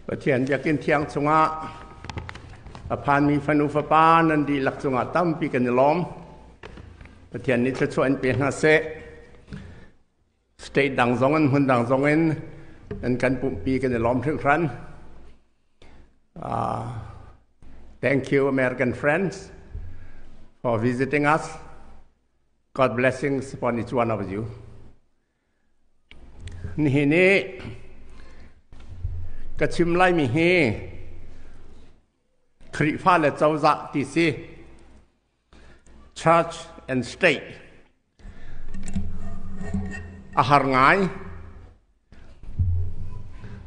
Pathian biakinn thiang chungah a phanmi fanu fapa nan dihlak cungah tampi kan i lawm. Pathian nih thluachuah in pe hna seh. State dang zong in hmun dang zong in nan kan pumhpi kan i lawm hringhran. Thank you American friends for visiting us. God blessings upon each one of you. Nihin i ka chim laimi hi Khrihfa le cozah ti si Church and State a har ngai.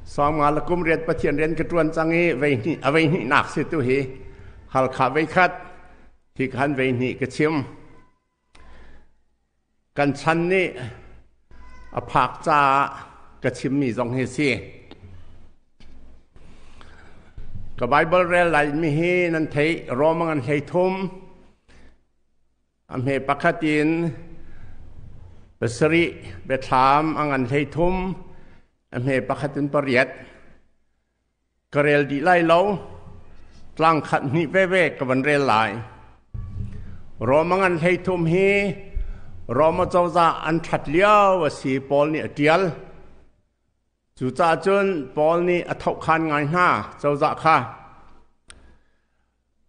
Sawmnga le kum riat Pathian rian ka ṭuan cang i vei hnih a vei hnihnak si tu hi Halkha vei khat hi khan vei hnih ka chim. Kan chan nih a phak caah ka chimmi zong hi si. Ka Baibal rel laimi hi nan theih Rom ngan 13 a hme pakhat in 7 Biathlam a ngan 13 a hme pakhat in 8 Ka rel dih lai lo. Tlang khat hnih veve ka van rel lai. Roma ngan 13 hi Roma cozah an ṭhat lio a si Paul nih a ṭial. Cucaah cun Paul nih a thohkhan ngai hna cozah kha.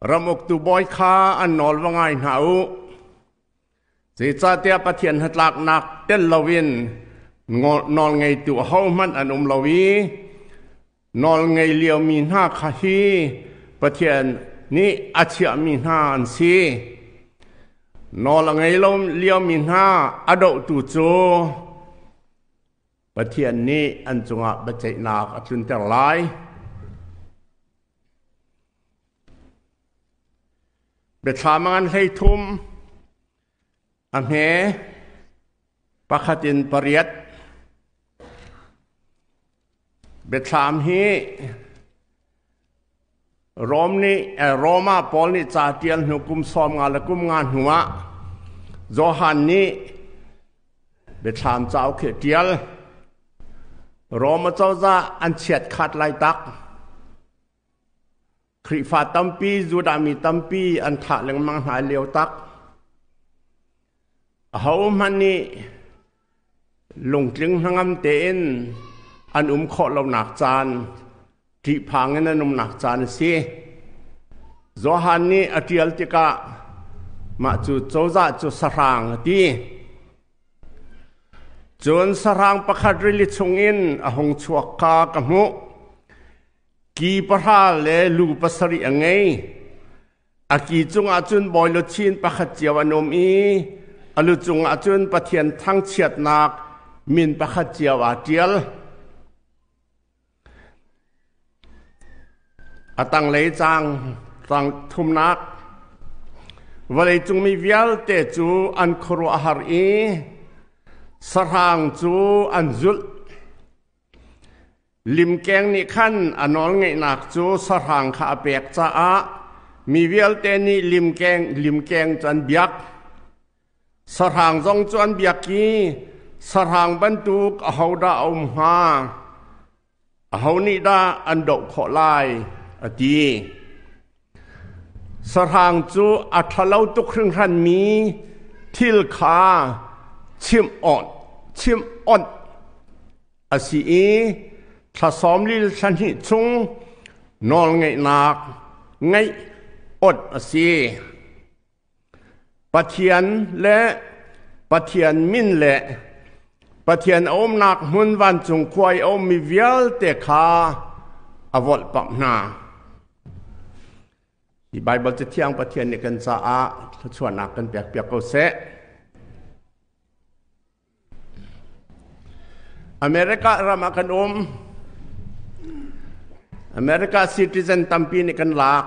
Ram uktu bawi kha an nawl va ngai hna u. Zeicahtiah Pathian hnatlaknak tel loin nawlngeitu ahohmanh an um lo i nawlngei liomi hna kha hi Pathian nih a chiahmi hna an si. Nawl a ngei lo liomi hna a dohtu cu Pathian nih an cungah biaceihnak a tlunter lai. Biathlam a ngan 13, a hme pakhat in 8. Biathlam hi Rom nih Roma pawl nih ca ṭial hnu kum 50 le kum 50 hnuah Johan nih Biathlam cauk hi a ṭial. Roma cozah an chiat khat lai tak. Khrihfa tampi, Judah mi tampi an thah lengmang hna lio tak. Ahohmanh nih lungtling hnangam tein an um khawh lonak caan, ṭihphang in an umnak caan a si. Johan nih a ṭial tikah mah cu cozah cu sahrang a ti. Cun sahrang pakhat rili chungin a hung chuak kha ka hmuh. Ki 10 le lu 7 a ngei. A ki cungah cun bawi luchin pakhat cio an um i a lu cungah cun Pathian thangchiatnak min pakhat cio aa ṭial. A tanglei caang tang thumnak vawleicung mi vialte cu an khuaruah a har i sahrang cu an zulh. Limkeng nih khan a nawlngeihnak cu sahrang kha a pek caah mi vialte nih limkeng cu an biak. Sahrang zong cu an biak i sahrang bantuk ahodah a um hnga? Aho nih dah an doh khawh lai? a ti. Sahrang cu a ṭhalo tuk hringhranmi thil kha chimh awnh a si i thla 42 chung nawlngeihnak ngeih awnh a si. Pathian le Pathian min le Pathian a umnak hmun vancung khua i a ummi vialte kha a volhpamh hna. Hi Baibal Cathiang Pathian nih kan caah thluachuahnak kan pekpiak ko seh. America ram ah kan um. America citizen tampi nih kan lak.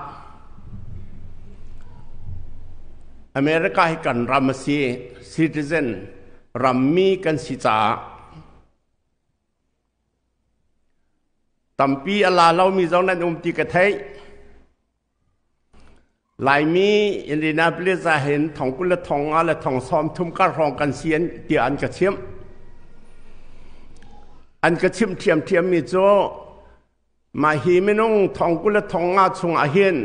America hi kan ram a si. Citizen rammi kan si caah tampi a la lomi zong nan um ti ka theih. Laimi Indianapolis ah hin thong 20 le thong 50 le thong 30 kar hrawng kan si tiah an ka chimh. An ka chimh ṭhiamṭhiammi cu mah hi minung thong 20 le thong 50 chungah hin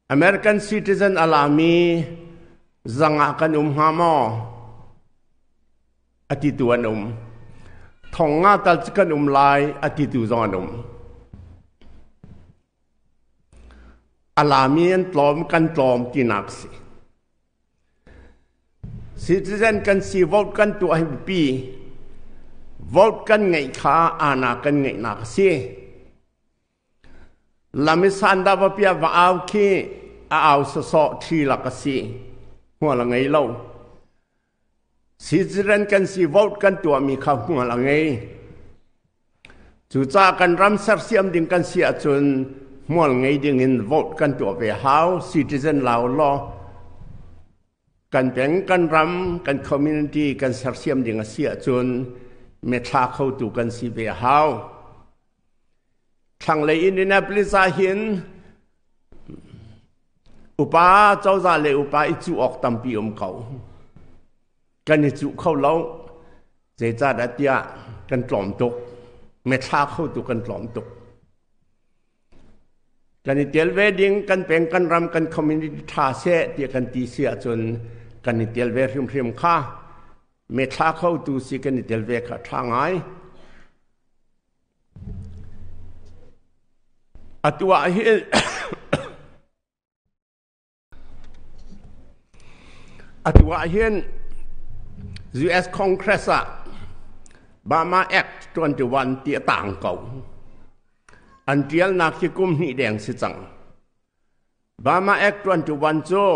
American citizen a lami zangah kan um hnga maw? A titu an um. Thong nga tal cu kan um lai a titu zong an um. A lami an tlawm kan tlawm tinak si. Citizen kan si vote kan tuah hi biapi. Vote kan ngeih kha ana kan ngeihnak a si. Lam i sandah va piah va au khi a au sawsawh ṭhi lak a si. Hmual a ngei lo. Citizen kan si vote kan tuahmi kha hmual a ngei. Cucaah kan ram sersiam ding kan si ahcun hmual ngei ding in vote kan tuah ve hau. Citizen lau law kan peng, kan ram, kan community kan sersiam ding a si ahcun mithla khotu kan si ve hau. Thlanglei Indianapolis ah hin upa cozah le upa i cuh awk tampi um ko. Kan i cuh kho lo. Zeicahdah tiah kan tlawm tuk. Mithla kho tu kan tlawm tuk. Kan i tel ve ding, kan peng, kan ram, kan community ṭha seh tiah kan ti si ahcun kan i tel ve hrimhrim kha. Mithla kho tu si kan i tel ve kha ṭha ngai. Atu ah hin atu ah hin US Congress ah Burma Act 21 ti a tang ko. An tialnak hi kum hnih deng si cang. Burma Act 21 cu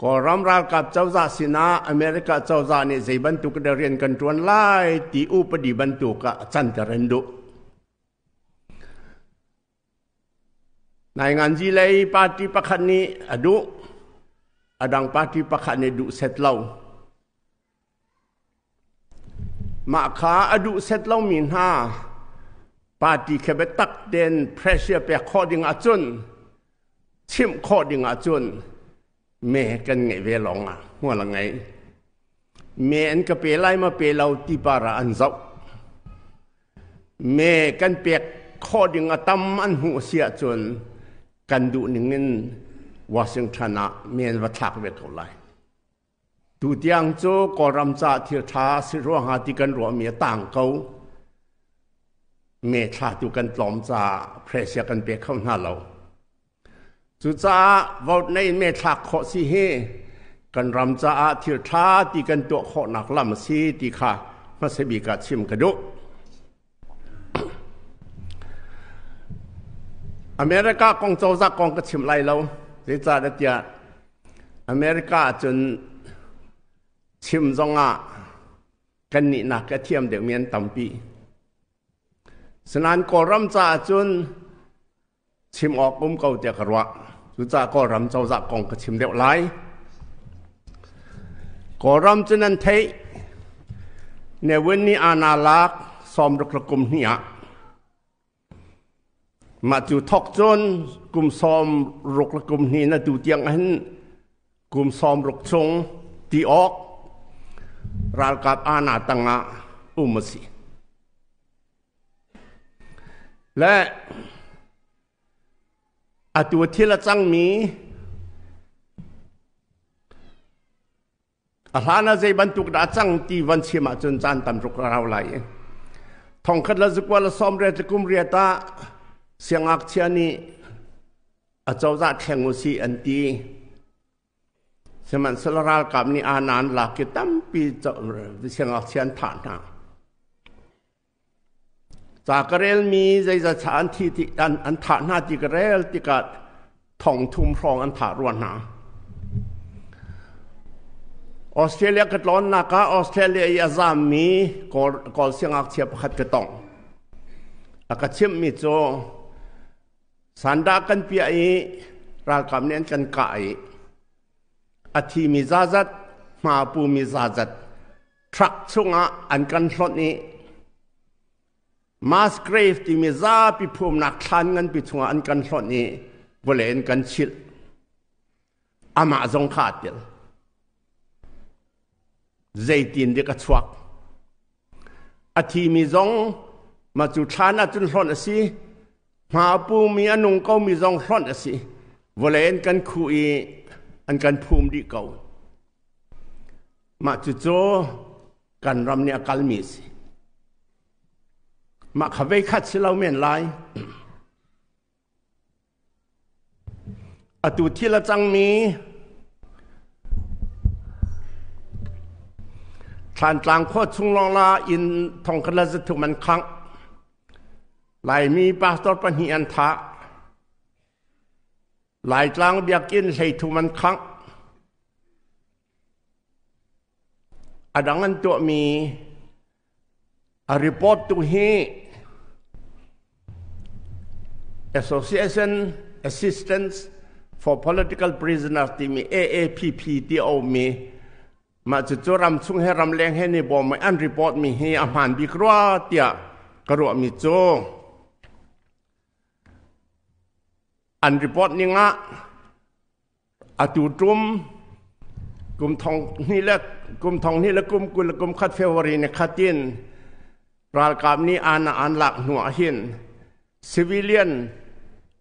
Kawlram ralkap cozah sinah America cozah nih zei bantuk dah rian kan ṭuan lai ti upadi bantuk ah canter an duh. Nainganzi lei party pakhat nih a duh, a dang party pakhat nih duh set lo. Mah kha a duh set lomi hna party kha biatak tein pressure pek khawh ding ahcun chimh khawh ding ahcun me kan ngeih ve lawng ah hmual a ngei. Me an ka pe lai ma pe lo ti par ah an zoh. Me kan pek khawh ding a tam an hmuh si ahcun kan duh ning in Washington ah me an va thlak ve ko lai. Tutiang cu Kawlram caah thil ṭha a si ruangah ti kan ruahmi a tang ko. Me thlatu kan tlawm caah pressure kan pe kho hna lo. Cucaah vote nei in me thlak khawh si hi kan ram caah thil ṭha ti kan tuah khawhnak lam a si ti kha hmasa bik ah chim ka duh. America kong cozah kong ka chim lai lo. Zeicahtiah tiah America ahcun chim zongah kannih nak a thiam deuhmi an tampi. Sinain Kawlram caah cun chim awk um ko tiah ka ruah. Cucaah Kawlram cozah kong ka chim deuh lai. Kawlram cu nan theih. Ne Win nih ana lak 60 le kum hnih ah mah cu thok cun kum 60 le kum hnih na tu tiang hin kum 60 chung ti awk ralkap ana tangah um a si. Le atu thil a cangmi a hlan ah zei bantuk dah a cang ti van chim ahcun caan tam tuk a rau lai i thongkhat le zakua le sawmriat le kum riat ah siangngakchia nih a cozah thleng u sih an ti. Sihmanhsehlaw ralkap nih aana an lak i tampi siangngakchia an thah hna. Ca ka relmi zeizat cha an thi ti an thah hna ti ka rel tikah thong thum hrawng an thah rua hna. Australia ka tlawnnak ah Australia i a zammi Kawl siangngakchia pakhat ka tong. A ka chimhmi cu Sandah kan piah i ralkap nih an kan kah i a thimi zazat, hmapumi zazat truck chungah an kan hlonh i mass grave timi zapi phumnak thlan nganpi chungah an kan hlonh i Vawlei in kan chilh. Amah zong kha aa tel. Zeitin dik a chuak. A thimi zong mah cu thlan ahcun hlonh a si. Hma a pumi a nung komi zong hlonh a si. Vawlei in kan khuh i an kan phum dih ko. Mah cucu kan ram nih a kalmi a si. Mah kha veikhat si lo men lai. Atu thil a cangmi Thlantlang khua chung lawng la inn thongkhat le zathum an khangh. Laimi pastor pahnih an thah. Laitlang biakinn hleithum an khangh. A dang an tuahmi a report tu hi Association Assistance for Political Prisoners timi AAPP ti a ummi mah cucu ramchung he ramleng he nih bawm an report mi hi a hmaan bik rua tiah ka ruahmi cu an report ning ah Atu tum kum thong hnih le kum thong hnih le kum 20 le kum khat February ni khat in ralkap nih an an lak hnu ah hin civilian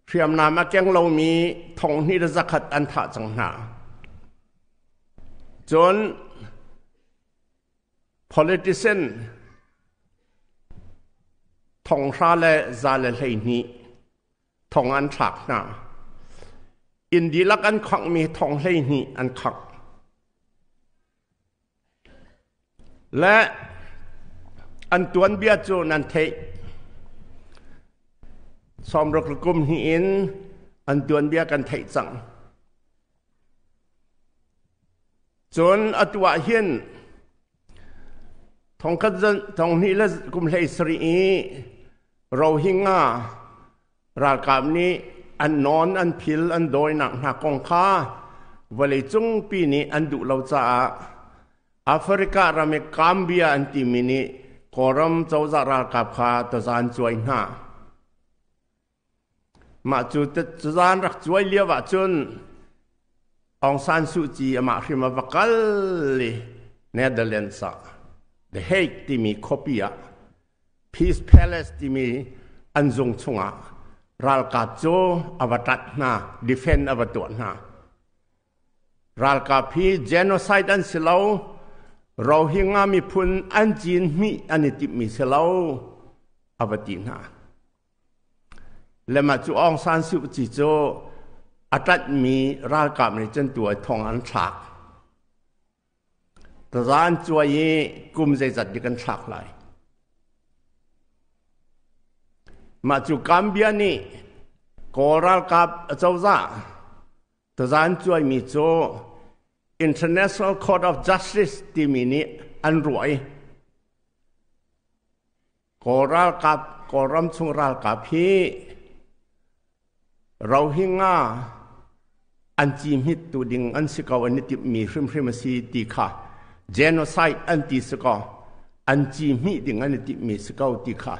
hriamnam a keng lomi 2100 an thah cang hna. Cun politician 3112 thong an thlak hna. Inn dihlak an khonghmi thong 12 an khongh. Le an tuanbia cu nan theih. Sawmruk le kum hnih in an tuanbia kan theih cang. Cun atu ah hin thongkhat thong hnih le kum 17 i Rohingya ralkap nih an nawn an phil an dawinak hna kong kha vawleicung pi nih an duh lo caah Africa ram i Gambia an timi nih Kawlram cozah ralkap kha taza an cuai hna. Mah cu tazan rak cuai lio ahcun Aung San Suu Kyi amah hrim a va kal i Netherlands ah The Hague timi khuapi ah Peace Palace timi an zung chungah ralkap cu a va ṭat hna, defend a va tuah hna. Ralkap hi genocide an si lo, Rohingya miphun an cin hmih an i timhmi si lo, a va ti hna. Le mah cu Aung San Suu Kyi cu a ṭanhmi ralkap nih cun tu ah thong an thlak. Taza an cuai i kum zeizat dik an thlak lai. Mah cu Gambia nih Kawl ralkap acozah taza an cuaimi cu International Court of Justice timi nih an ruah i Kawl ralkap, Kawlram chung ralkap hi Rohingya an ci-hmit tu ding an si ko an i timhmi hrimhrim a si ti kha genocide an ti si ko an ci-hmih ding an i timhmi si ko ti kha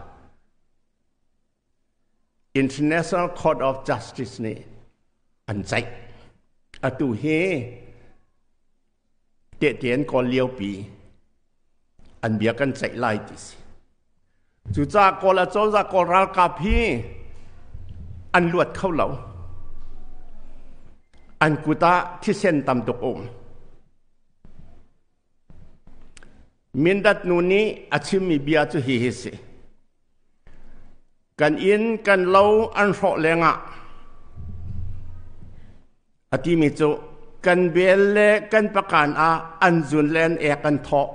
International Court of Justice nih an ceih. Atu hi tehte an kawl liopi an bia kan ceih lai ti si. Cucaah Kawl acozah Kawl ralkap hi an luat kho lo. An kut ah thisen tam tuk um. Mindat nu nih a chimmi bia cu hi hi si. Kan inn kan lo an hrawh lengah a timi cu kan bel le kan pakan ah an zun le an ek an thawh.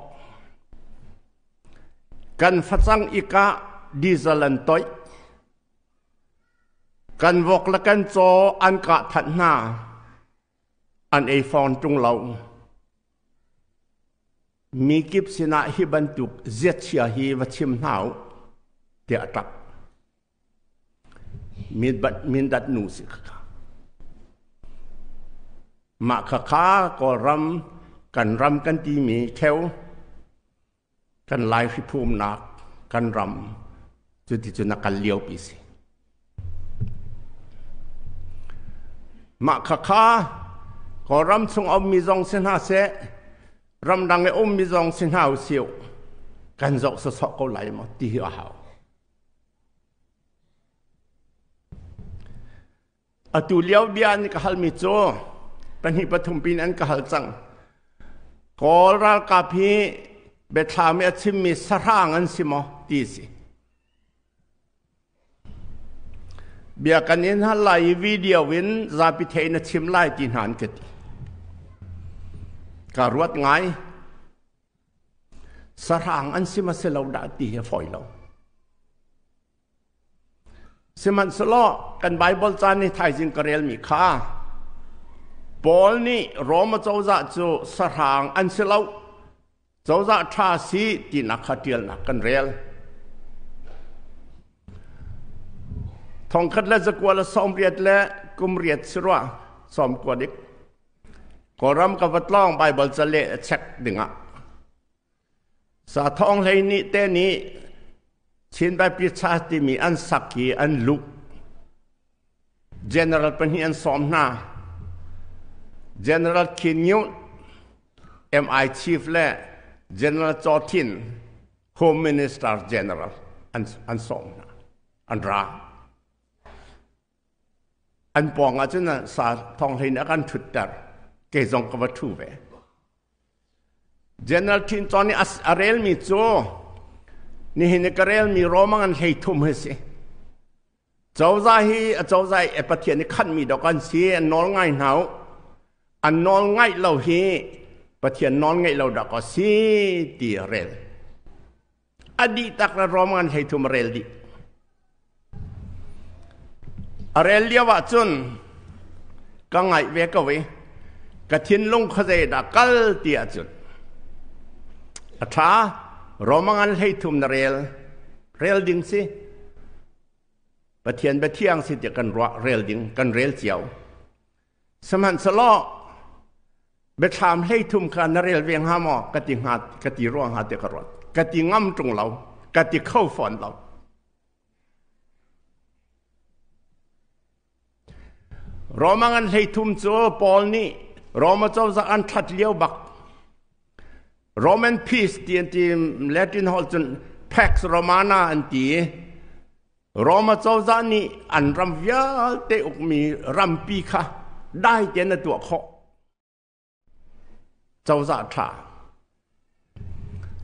Kan facang ik ah diesel an toih. Kan vok le kan caw an kah that hna. An ei fawn ṭung lo. Mi kip sinah hi bantuk ziachia hi va chim hna u tiah a ṭap. Mindat nu si khakha. Mah khakha Kawlram kan ram kan timi ṭheo kan Lai hriphumnak kan ram cuticun a kal liopi si. Mah khakha Kawlram chung a ummi zong si hna seh, ramdang i ummi zong si hna usih, kan zoh sawsawh ko lai maw ti hi a hau. Atu lio bia an ka halmi cu pahnih pathum pin an ka hal cang. Kawl ralkap hi biathlam i a chimmi sahrang an si maw ti si. Bia kan in hal lai i video in zapi thei na chim lai ti hna an ka ti. Ka ruat ngai. Sahrang an si ma si lo dah ti hi a fawi lo. Sihmanhsehlaw kan Baibal ca nih thaizing ka relmi kha Paul nih Roma cozah cu sahrang an si lo, cozah ṭha si tinak kha ṭialnak kan rel. Thongkhat le zakua le sawmriat le kumriat si rua, sawmkua dik. Kawlram ka va tlawng Baibal ca leh check dingah Sathawng hleihnih te nih Chin Baptist Church timi an sak i an luh. General pahnih an sawm hna. General Khin Nyunt, MI Chief le General Chaw Thin, Home Minister General an, an sawm hna. An ra. An pawng ah cun sa thawng hlei nih a kan ṭhutter. Kei zong ka va ṭhu ve. General Thin Caw nih a relmi cu nihin i ka relmi Romang an hlei thum hi si. Cozah hi a cozah i Pathian i khanhmi dawk an si, an nawl ngai hna u. An nawl ngaih lo hi Pathian nawl ngaih lo dak a si ti a rel. A dih tak le Romang an hlei thum a rel dih. A rel lio ah cun ka ngaih ve ko i ka thinlung khuazei dah kal ti ahcun a ṭha Romang an hlei thum na rel rel ding si Pathian biathiang si tiah kan ruah rel ding kan rel cio Sihmanhsehlaw biathlam hleithum kha na rel ve hnga maw ka ti hnga ka ti rua hnga ti ka ruat. Ka ti ngam ṭung lo. Ka ti kho fawn lo. Roma ngan hleithum cu Paul nih Roma cozah an ṭhat lio bak Roman peace ti an ti Latin holh cun Pax Romana an ti Roma cozah nih an ram vialte ukmi rampi kha dai tein a tuah khawh. Cozah ṭha.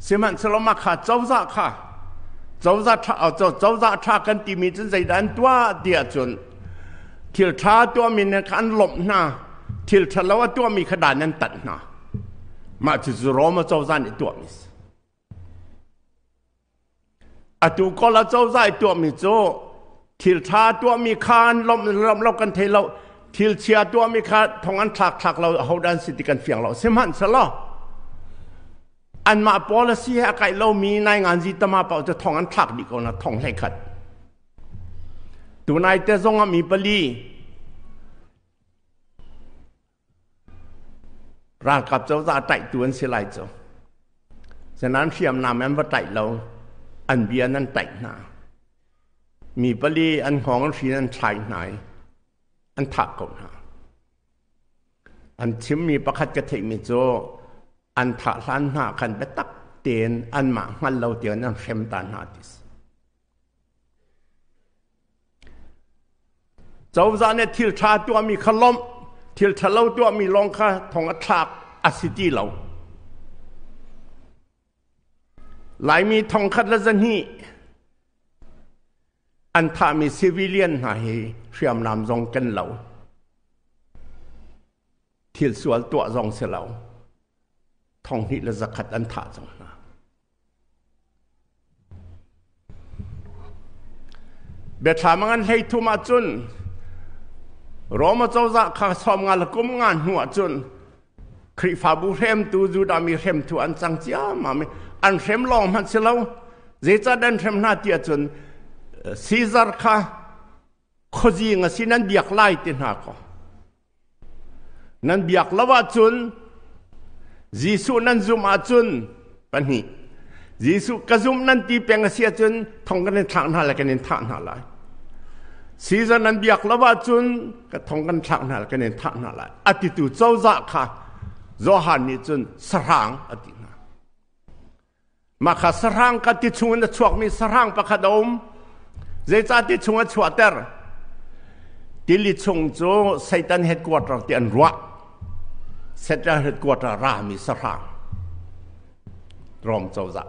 Sihmanhsehlaw mah kha cozah kha cozah ṭha cozah ṭha kan timi cun zeidah an tuah ti ahcun thil ṭha tuahmi nih kha an lawmh hna thil ṭhalo a tuahmi kha dan an tat hna. Mah cucu Roma cozah nih tuahmi si. Atu kawl acozah i tuahmi cu thil ṭha tuahmi kha an lawmh lawmh lo kan thei lo. Thil chia tuahmi kha thong an thlak thlak lo ahodah an si ti kan fiang lo. Sihmanhsehlaw anmah policy he a kaih lomi nainganzi tama paoh cu thong an thlak dih ko na thong hlei khat. Tunai te zong ah mi pali Ralkap cozah tlaihtu an si lai cu. Sinain hriamnam an va tlaih lo. An bia nan tlaih hna. Mi pali an hngawng an hri an thlai hna i an thah ko hna. An chimmi pakhat ka theihmi cu an thah hlan hna khan biatak tein anmah hngal lo tiang an hrem ta hna ti si. Cozah nih thil ṭha tuahmi kha lawmh, thil ṭhalo tuahmi lawng kha thong a thlak a si ti lo. Laimi thongkhat le zahnih an thahmi civilian hna hi hriamnam zong ken lo. Thil sual tuah zong si lo. Thonghnih le zakhat an thah cang hna. Biathlam a ngan hleithum ahcun Roma cozah kha sawm nga le kum nga hnu ahcun Khrihfabu hremtu Judah mi hremtu an cang ciammam i an hrem lawng hmanh si lo zeicah an hrem hna ti ahcun Caesar kha khuazing a si nan biak lai ti hna kaw Nan biak lo ahcun Jesuh nan zumh ahcun pahnih Jesuh ka zumh nan ti peng a si ahcun thong kan in thlak hna lai kan in thah hna lai. Caesar nan biak lo ahcun ka thong kan thlak hna kan in thah hna lai. A titu cozah kha Johan nih cun sahrang a ti hna. Mah kha sahrang ka ti chung in a chuakmi sahrang pakhat a um. Zeicah ti chung a chuahter? Tili chung cu Satan headquarter ti an ruah. Satan headquarter rami sahrang. Rom cozah.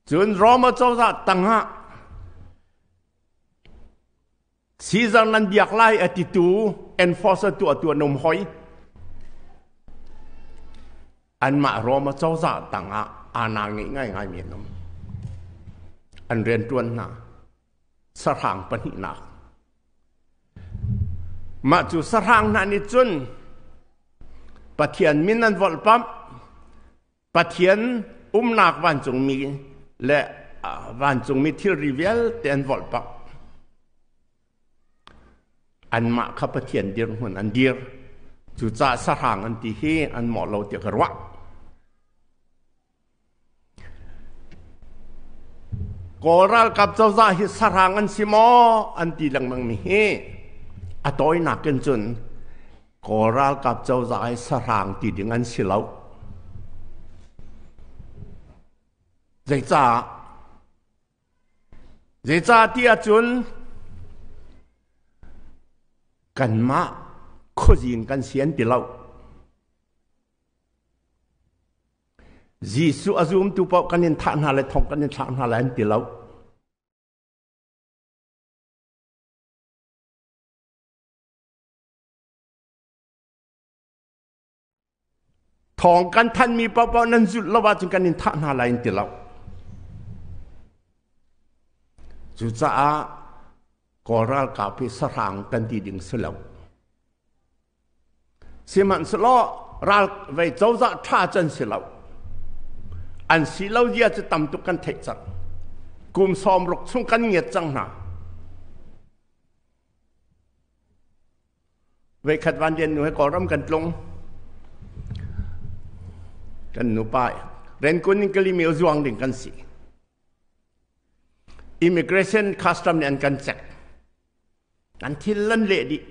Cun Roma cozah tangah Caesar nan biak lai a titu enforcer tuahtu an um hoi. Anmah Roma cozah tangah ana ngei ngaingai mi an um. An rianṭuan hna. Sahrang pahnihnak. Mah cu sahrang hna nih cun Pathian min an volhpamh. Pathian umnak vancungmi le vancungmi thilri vialte an volhpamh. Anmah kha Pathian dirhmun an dir. Cucaah sahrang an ti hi an mawh lo tiah ka ruah. Kawl ralkap cozah hi sahrang an si maw an ti lengmang mi hi a tawinak in cun Kawl ralkap cozah hi sahrang ti ding an si lo. Zeicah? Zeicah ti ahcun kanmah khuazing kan si an ti lo. Jesuh a zumtu paoh kan in thah hna le thong kan in thlak hna lai an ti lo. Thawng kan thanmi paohpaoh nan zulh lo ahcun kan in thah hna lai in ti lo. Cucaah Kawl ralkap hi sahrang kan ti ding si lo. Sihmanhsehlaw ral vei cozah ṭha cu an si lo. An si lo zia cu tam tuk kan theih cang. Kum 60 chung kan ngiat cang hna. Voikhat Van Lian nu he Kawlram kan tlung. Kan nupa Renkun in Kalimi zuang ding kan si. Immigration custom nih an kan check. Kan thil an leh dih.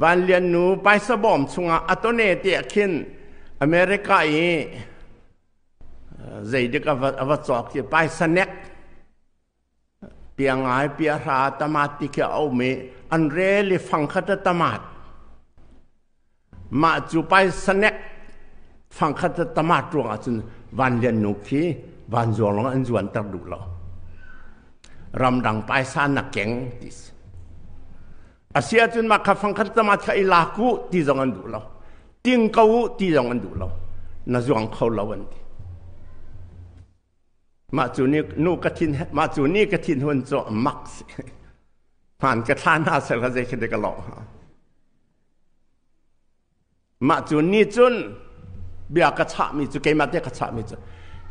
Van Lian nu paisa bawm chungah atone te ah khin America i zeidik a va cawk ti paisa nek Piangai piahra tamat ti khi a um i an rel i fangkhat a tamat. Mah cu paisanek fangkhat a tamat ruangah cun vanlian nu khi vanzuang lawng an zuanter duh lo. Ramdang paisa na keng ti si. Asi ahcun mah kha fangkhat tamat kha i lak u ti zong an duh lo. Ting ko u ti zong an duh lo. Na zuang kho lo an ti. Mah cu ni nu ka thin mah cu ni ka thin hun cu mak si. Hmaan ka thla hna sel kha zei khi ka lawh hnga. Mah cu ni cun bia ka chahmi cu keimah te ka chahmi cu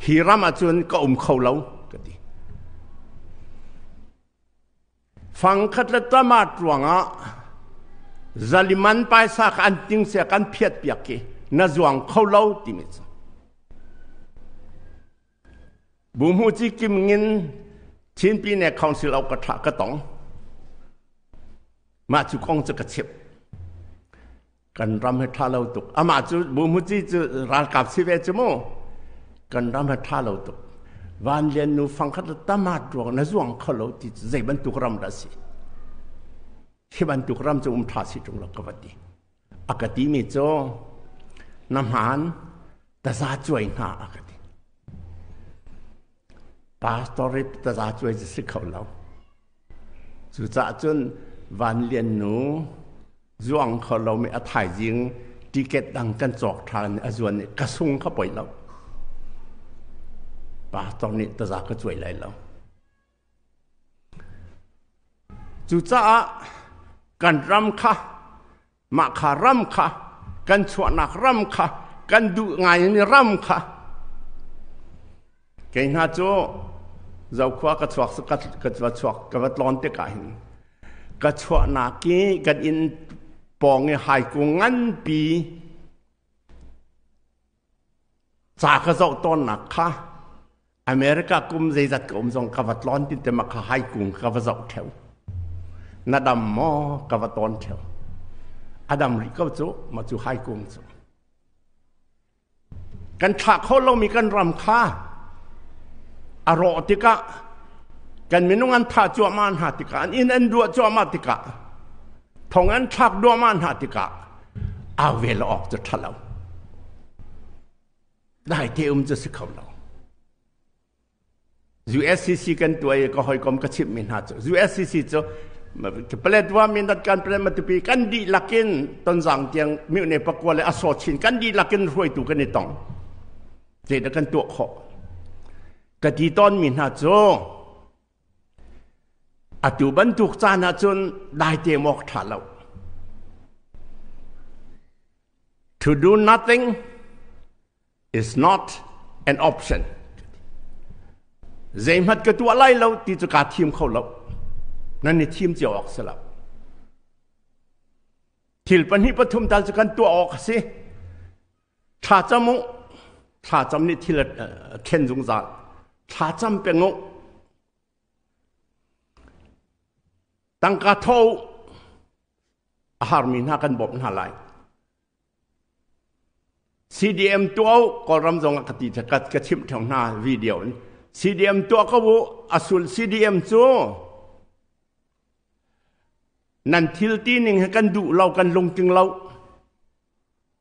hi ram ah cun ka um kho lo ka ti. Fangkhat le tamat ruangah zaliman paisa kha an ting sia kan phiat piak khi na zuang kho lo timi cu. Buhmu ci kim ngin Chin Pine Council au ka thlah ka tong. Mah cu kong cu ka chimh. Kan ram he ṭha lo tuk. Amah cu buhmu ci cu ralkap si ve cu mu. Kan ram he ṭha lo tuk. Van Lian nu fangkhat le tamat ruang na zuang kho lo ti cu zei bantuk ram dah si. Hi bantuk ram cu um ṭha si ṭung lo ka va ti. A ka timi cu na hmaan taza cuai hna a ka ti. Pastor i taza cuai cu si kho lo. Cucaah cun Van Lian nu zuang kho lomi a thaizing ticket dang kan cawk ṭhan a zuan i ka sung kha poi lo. Pastor nih taza ka cuai lai lo. Cucaah kan ram kha mah kha ram kha kan chuahnak ram kha kan duh ngaimi ram kha kei hna cu zokhua ka chuak ka va chuak ka va tlawn tikah hin ka chuahnak i kan inn pawng i haikung nganpi ca ka zoh tawnnak kha. America kum zeizat ka um zong ka va tlawn tin te ma kha hai kung ka va zoh theu. Na dam maw ka va tawn theu. A dam rih ko cu ma cu hai kung cu. Kan thlah kho lomi kan ram kha a rawh tikah kan minung an thah cuahmah hna tikah an inn an duah cuahmah tikah thong an thlak duahmah hna tikah au ve lo awk cu ṭha lo. Dai te um cu si kho lo. USCC kan tuah i ka hawikom ka chimhmi hna cu USCC cu Paletwa Mindat kan Palet Matupi kan dihlak in Tonzang tiang mihne pakua le asaw chin kan dihlak in hruaitu kan i tong. Zeidah kan tuah khawh? Ka ti tawnmi hna cu atu bantuk caan ahcun daite mawk ṭha lo. To do nothing is not an option. Zeihmat ka tuah lai lo ti cu kaa thim kho lo. Nan i thim cio awk si lo. Thil pahnih pathum tal cu kan tuah awk a si. Thlacam u. Thlacam nih thil a thlen zungzal. Thlacam peng u. Tangka tho u. A harmi hna kan bawmh hna lai. CDM tuah u Kawlram zong ah ka ti ka ka chimh theng hna video in CDM tuah ko u asul CDM cu nan thil ti ning he kan duh lo kan lungtling lo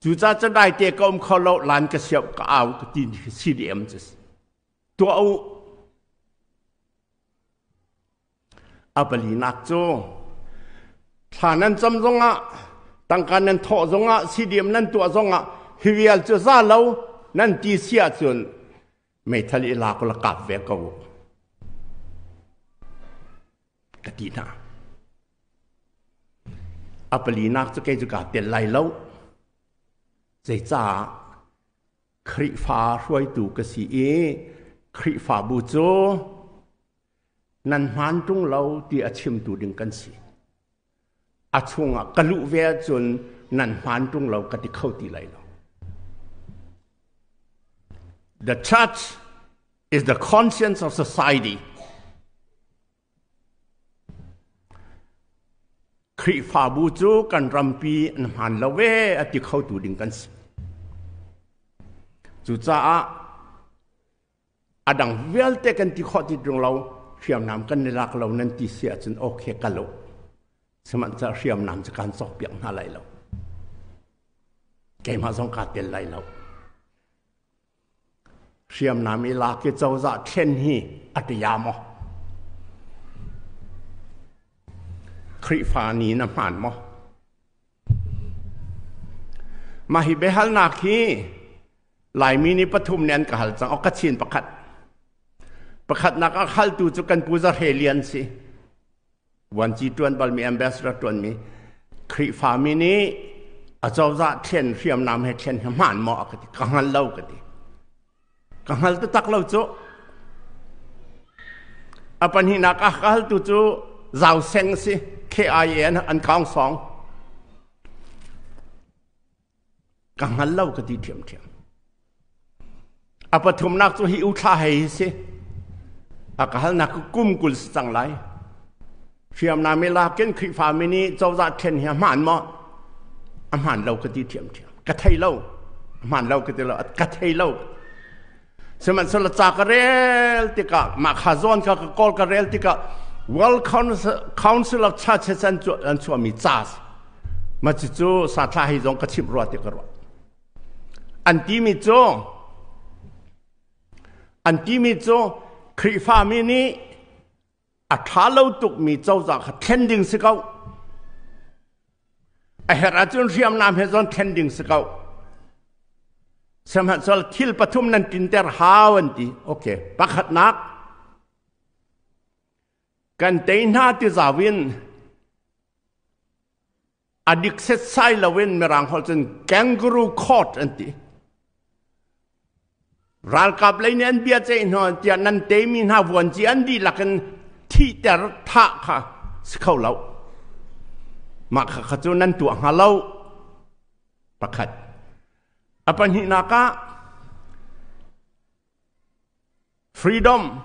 cucaah cadai te ka um kho lo lan ka siau ka au ka ti CDM cu tuah u A palinak cu thla nan cam zongah tangka nan thawh zongah CDM nan tuah zongah hi vial cu za lo nan ti si ahcun meithal i lak la kap ve ko ka ti hna. A palinak cu kei cu kaa tel lai lo. Zeicah Khrihfa hruaitu ka si i Khrihfabu cu nan hmaan ṭung lo ti a chimtu ding kan si. A chungah ka luh ve ahcun nan hmaan ṭung lo ka ti kho ti lai lo. The church is the conscience of society. Khrihfabu cu kan rampi an hmaan lo ve a ti khotu ding kan si. Cucaah a dang vialte kan ti khawh ti ṭung lo hriamnam kan i lak lo nan ti si ahcun okay ka lo. Sihmanhsehlaw hriamnam cu kan cawkpiak hna lai lo. Keimah zong kaa tel lai lo. Hriamnam i lak i cozah thlen hi a tia maw? Khrihfa ni na hmaan maw? Mah hi biahalnak hi Laimi nih pathum nih an ka hal cang. Ok, Kachin pakhat. Pakhatnak a haltu cu kan pu Za Hre Lian si. Vuanci ṭuan balmi ambassador ṭuanmi Khrihfami nih acozah thlen hriamnam he thlen hi hmaan maw a ka ti. Ka hngal lo ka ti. Ka hngal taktak lo cu. A pahnihnak a ka haltu cu Zau Seng si. KIA an kaung song. Ka hngal lo ka ti ṭhiamṭhiam. A pathumnak cu hi u thla hei hi si. A ka halnak cu kum 20 si cang lai. Hriamnam i lakin Khrihfami nih cozah ṭhen hi a hmaan maw? A hmaan lo ka ti ṭhiamṭhiam. Ka thei lo. A hmaan lo ka ti lo. Ka thei lo. Sihmanhsehlaw ca ka rel tikah mah kha zawn kha ka kawl ka rel tikah World Council of Churches an chuahmi ca ma cucu sathla hi zong ka chimh rua ti ka ruah. An timi cu an timi cu Khrihfami nih a ṭha lo tukmi cozah kha thlen ding si ko. A herh ahcun hriamnam he zon thlen ding si ko. Sihmanhsehlaw thil pathum nan tinter hau an ti. Okay, pakhatnak kan tei hna ti zau in a dik setsai loin mirang holh cun kangaroo court an ti. Ralkap lei nih an bia ceih hna tiah nan teimi hna vuanci an dihlak in thihter thah kha si kho lo. Mah kha kha cu nan tuah hnga lo. Pakhat. A pahnihnak ah. Freedom,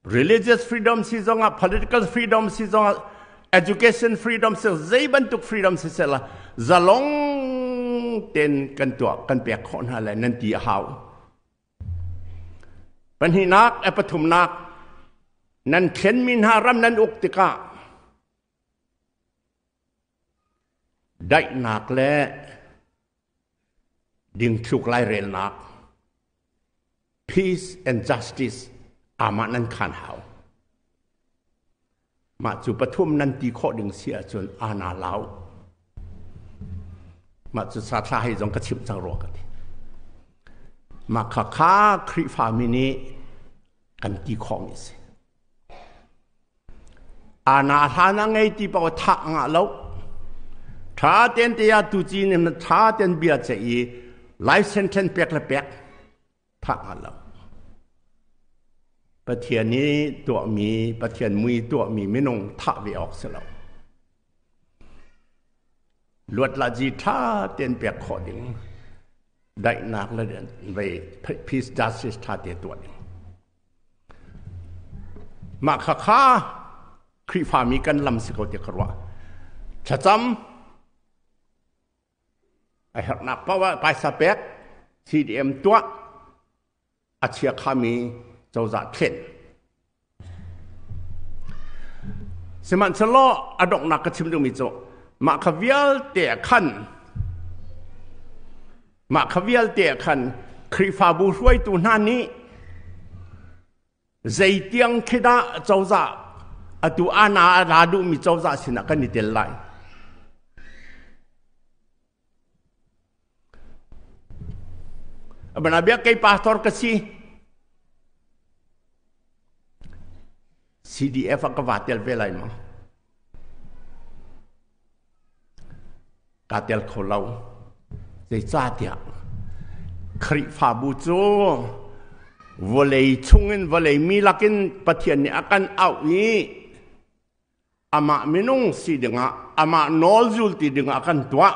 religious freedom si zongah, political freedom si zongah, education freedom si zei bantuk freedom si sela zalong ten kan tuah kan pek khawh hna le nan ti a hau. Pahnihnak, pathumnak, nan thlenmi hna ram nan uk tikah daihnak le dingthluk lairelnak peace and justice amah nan khan hau. Mah cu pathum nan ti khawh ding si ahcun ana lau. Mah cu sathla hei zong ka chimh cang rua ka ti. Mah kha kha Khrihfami nih kan ti khawhmi si. Ana hlan a ngei ti paoh thah ngah lo. Tha ten te ah tu ci nih tha ten bia ce i life sentence pek le pek thah ngah lo. Pathian i tuahmi, Pathian mui tuahmi minung thah ve awk si lo. Luat la ji tha ten pek khawh ding daihnak le vei peace justice tha te tuah ding. Mah khakha Khrihfami kan lam si ko ti ka ruah. Thlacam a herhnak paoh ah paisa pek CDM tuah a chia khami cozah thlen. Sihmanhsehlaw a donghnak ka chim dingmi cu mah kha vialte khan Mah kha vialte ah khan Khrihfabu hruaitu hna nih zeitiang khi dah cozah atu ana a ra duhmi cozah sinah kan i tel lai. Abana bia kei pastor ka si. CDF ah ka va tel ve lai ma? Kaa tel kho lo. Zeicahtiah Khrihfabu cu vawlei chungin vawlei mi lakin Pathian nih a kan auh i amah minung si dingah amah nawl zulti dingah a kan tuah.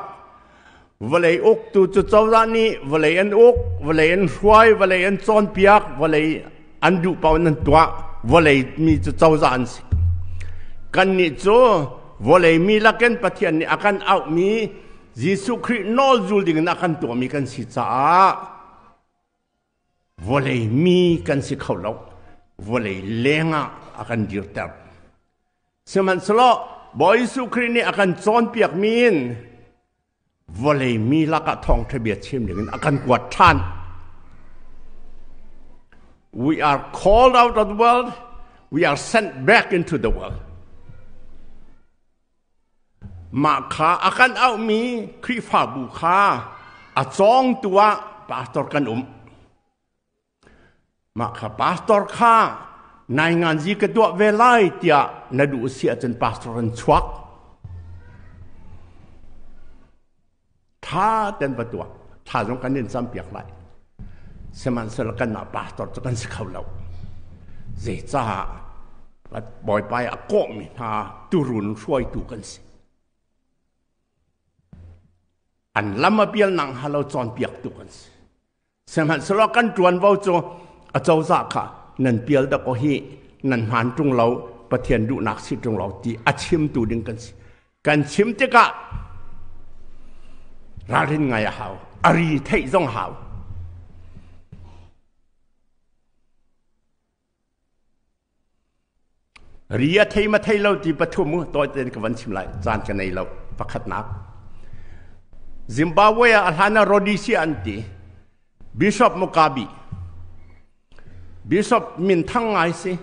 Vawlei uktu cu cozah nih vawlei an uk, vawlei an hruai, vawlei an cawnpiak, vawlei an duh paoh in an tuah. Vawlei mi cu cozah an si. Kannih cu vawlei mi lakin Pathian nih a kan auhmi Jesuh Khrih nawl zul dingin a kan tuahmi kan si caah vawlei mi kan si kho lo. Vawlei lengah a kan dirter. Sihmanhsehlaw Bawi Jesuh Khrih nih a kan cawnpiakmi in vawlei mi lakah thawngṭha bia chim dingin a kan kuat ṭhan. We are called out of the world, we are sent back into the world. Mah kha a kan auhmi Khrihfabu kha a cawngtu ah pastor kan um. Mah kha pastor kha nainganzi ka tuah ve lai tiah na duh si ahcun pastor an chuak. Tha ten va tuah. Tha zong kan in campiak lai. Sihmanhsehlaw kanmah pastor cu kan si kho lo. Zeicah Bawipa i a kawhmi hna turun hruaitu kan si. An lam a pial nang halo cawnpiaktu kan si. Sihmanhsehlaw kan ṭuanvo cu acozah kha nan pial dakaw hi nan hmaan ṭung lo, Pathian duhnak si ṭung lo ti a chimtu ding kan si. Kan chim tikah ralrin ngai a hau, a ri theih zong hau. Ri a thei ma thei lo ti pathum mu tawi tein ka van chim lai caan ka nei lo pakhatnak Zimbabwe ah a hlan ah Rhodesia an ti Bishop Mugabe Bishop min thang ngai si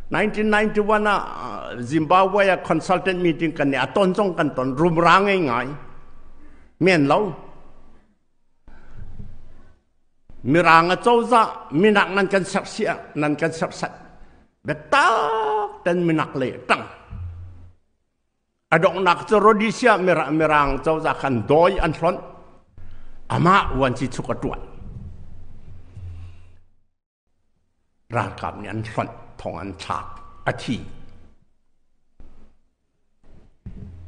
1991 ah Zimbabwe ah consultant meeting kan ni a ton zong kan ton rumra ngei ngai men lo Mirang acozah minak nan kan sersiah nan kan serhsat biatak ten minak lei ṭang a donghnak cu Rhodesia mirang cozah khan dawi an hlonh amah vuanci chuk a ṭuan Ralkap nih an hlonh, thong an thlak, a thi.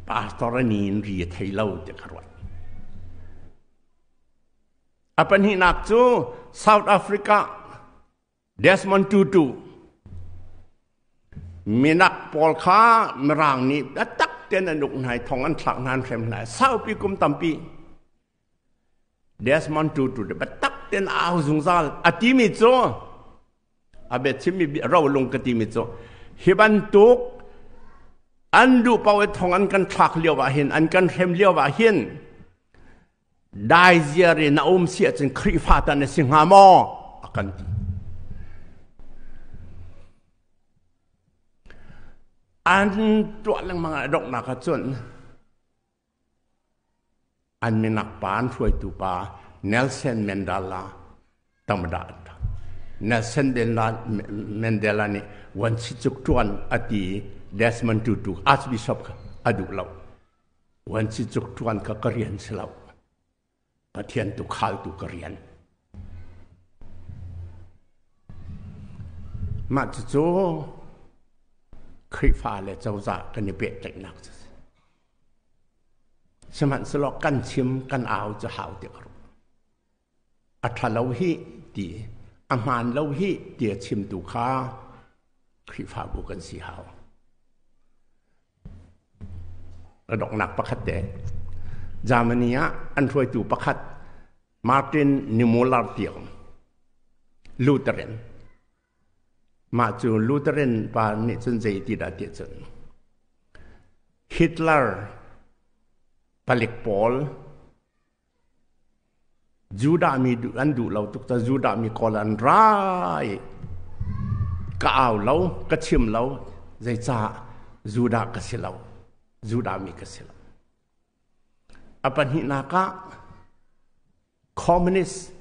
Pastor a ni in ri a thei lo ti ka ruat. A pahnihnak cu South Africa. Desmond Tutu minak pawl kha Mirang nih biatak tein an uk hna i thong an thlak hna an hrem hna saupi kum tampi. Desmond Tutu biatak tein a au zungzal a timi cu a biachimmi rolung ka timi cu hi bantuk an duh paoh i thong an kan thlak lio ah hin an kan hrem lio ah hin dai ziar in a um si ahcun Khrihfa ta na si hnga maw a kan ti. An tuah lengmang ah donghnak ah cun An minak pa an hruaitu pa Nelson Mandela tamda Nelson Mandela nih vuansicuk ṭuan a ti i Desmond Tutu Archbishop kha a duh lo. Vuansicuk ṭuan kha ka rian si lo. Pathian tu khaltu ka rian. Mah cucu Khrihfa le cozah kan i pehtlaihnak cu si. Sihmanhsehlaw kan chim kan au cu hau ti ka ruah. A ṭha lo hi ti, a hmaan lo hi ti a chimtu kha Khrihfabu kan si hau. A donghnak pakhat te. Germany ah an hruaitu pakhat Martin Niemöller ti a um. Lutheran. Mah cu Lutheran pa nih cun zei ti dah ti cun Hitler palik pawl Judah mi an duh lo tuk ca Judah mi kawl an ra i ka au lo ka chim lo zeicah Judah ka si lo Judah mi ka si lo. A pahnihnak ah Communist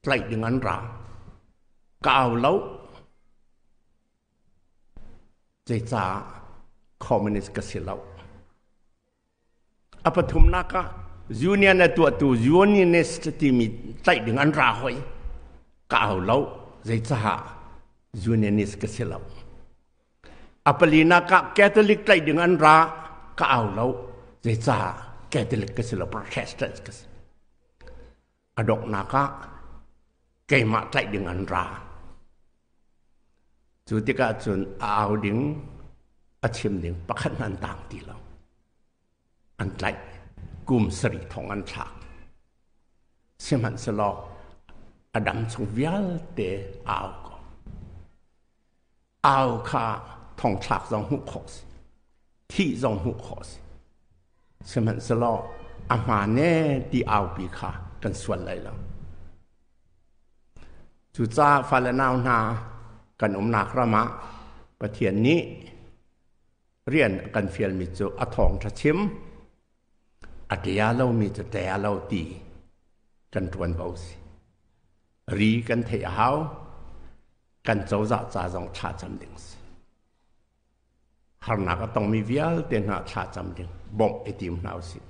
tlaih ding an ra. Ka au lo. Zeicah communist ka si lo. A pathumnak ah union a tuahtu unionist timi tlaih ding an ra hoi. Ka au lo. Zeicah unionist ka si lo. A palinak ah Catholic tlaih ding an ra, ka au lo. Zeicah Catholic ka si lo, Protestant ka si. A donghnak ah keimah tlaih ding an ra. Cu tikah cun a au ding, a chim ding pakhat hmanh an tang ti lo. An tlaih. Kum sarih thong an thlak. Sihmanhsehlaw a dam chung vialte a au ko. Au kha thongthlak zong hmuh khawh si. Thih zong hmuh khawh si. Sihmanhsehlaw a hmaan e ti aupi kha kan sual lai lo. Cucaah fale nau hna kan umnak ram ah Pathian nih rian a kan fialmi cu a thawngṭha chim, a ṭia lomi cu ṭia lo ti kan ṭuanvo si. Ri kan theih a hau. Kan cozah ca zong thlacam ding si. Harnak a tongmi vialte hna thlacam ding bawmh i tim hna usih.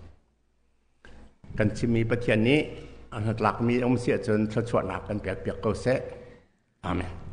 Kan chimmi Pathian nih a hnatlakmi um si ahcun thluachuahnak kan pek piak ko seh. Amen.